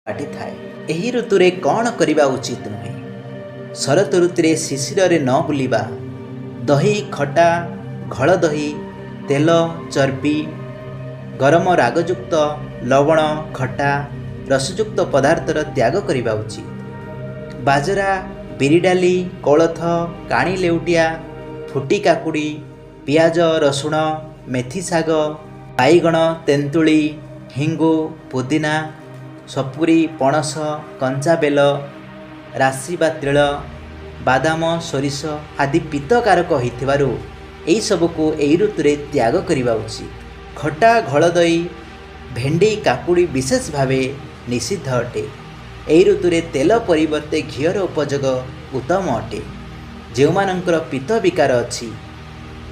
କାଟିଥାଏ। ଏହି ଋତୁରେ କ'ଣ କରିବା ଉଚିତ ନୁହେଁ? ଶରତ ଋତୁରେ ଶିଶିରରେ ନ ବୁଲିବା, ଦହି, ଖଟା, ଘୋଳ ଦହି, ତେଲ, ଚର୍ବି, ଗରମ, ରାଗଯୁକ୍ତ, ଲବଣ, ଖଟା, ରସଯୁକ୍ତ ପଦାର୍ଥର ତ୍ୟାଗ କରିବା ଉଚିତ। ବାଜରା, ବିରି ଡାଲି, କୋଳଥ, କାଣି ଲେଉଟିଆ, ଫୁଟି କାକୁଡ଼ି, ପିଆଜ, ରସୁଣ, ମେଥି ଶାଗ, ବାଇଗଣ, ତେନ୍ତୁଳି, ହିଙ୍ଗୁ, ପୁଦିନା, ସପୁରୀ, ପଣସ, କଞ୍ଚା ବେଲ, ରାଶି ବା ତିଳ, ବାଦାମ, ସୋରିଷ ଆଦି ପିତ୍ତକାରକ ହୋଇଥିବାରୁ ଏହିସବୁକୁ ଏହି ଋତୁରେ ତ୍ୟାଗ କରିବା ଉଚିତ। ଖଟା, ଘୋଳଦହି, ଭେଣ୍ଡି, କାକୁଡ଼ି ବିଶେଷ ଭାବେ ନିଷିଦ୍ଧ ଅଟେ। ଏହି ଋତୁରେ ତେଲ ପରିବର୍ତ୍ତେ ଘିଅର ଉପଯୋଗ ଉତ୍ତମ ଅଟେ। ଯେଉଁମାନଙ୍କର ପିତ୍ତ ବିକାର ଅଛି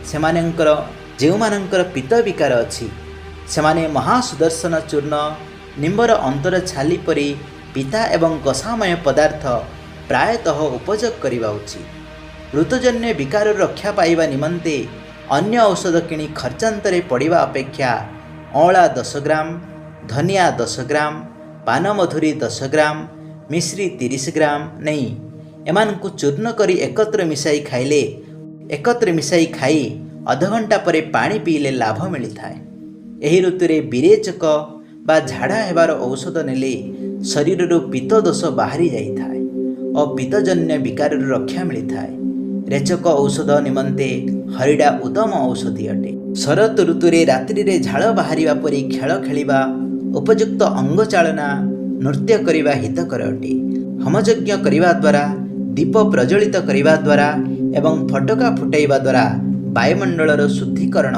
ସେମାନଙ୍କର ଯେଉଁମାନଙ୍କର ପିତ୍ତ ବିକାର ଅଛି, ସେମାନେ ମହାସୁଦର୍ଶନ ଚୂର୍ଣ୍ଣ, ନିମ୍ବର ଅନ୍ତର ଛାଲି ପରି ପିତା ଏବଂ କଷାମୟ ପଦାର୍ଥ ପ୍ରାୟତଃ ଉପଯୋଗ କରିବା ଉଚିତ। ଋତୁଜନ୍ୟ ବିକାରରୁ ରକ୍ଷା ପାଇବା ନିମନ୍ତେ ଅନ୍ୟ ଔଷଧ କିଣି ଖର୍ଚ୍ଚାନ୍ତରେ ପଡ଼ିବା ଅପେକ୍ଷା ଅଁଳା 10 ଗ୍ରାମ, ଧନିଆ 10 ଗ୍ରାମ, ପାନମଧୁରୀ 10 ଗ୍ରାମ, ମିଶ୍ରି 30 ଗ୍ରାମ ନେଇ ଏମାନଙ୍କୁ ଚୂର୍ଣ୍ଣ କରି ଏକତ୍ର ମିଶାଇ ଖାଇ ଅଧଘଣ୍ଟା ପରେ ପାଣି ପିଇଲେ ଲାଭ ମିଳିଥାଏ। ଏହି ଋତୁରେ ବିରେଚକ ବା ଝାଡ଼ା ହେବାର ଔଷଧ ନେଲେ ଶରୀରରୁ ପିତ୍ତ ଦୋଷ ବାହାରି ଯାଇଥାଏ ଓ ପିତ୍ତଜନ୍ୟ ବିକାରରୁ ରକ୍ଷା ମିଳିଥାଏ। ରେଚକ ଔଷଧ ନିମନ୍ତେ ହରିଡ଼ା ଉତ୍ତମ ଔଷଧି ଅଟେ। ଶରତ ଋତୁରେ ରାତ୍ରିରେ ଝାଳ ବାହାରିବା ପରି ଖେଳ ଖେଳିବା, ଉପଯୁକ୍ତ ଅଙ୍ଗଚାଳନା, ନୃତ୍ୟ କରିବା ହିତକର ଅଟେ। ହୋମଯଜ୍ଞ କରିବା ଦ୍ୱାରା, ଦୀପ ପ୍ରଜ୍ୱଳିତ କରିବା ଦ୍ୱାରା ଏବଂ ଫଟକା ଫୁଟାଇବା ଦ୍ୱାରା ବାୟୁମଣ୍ଡଳର ଶୁଦ୍ଧିକରଣ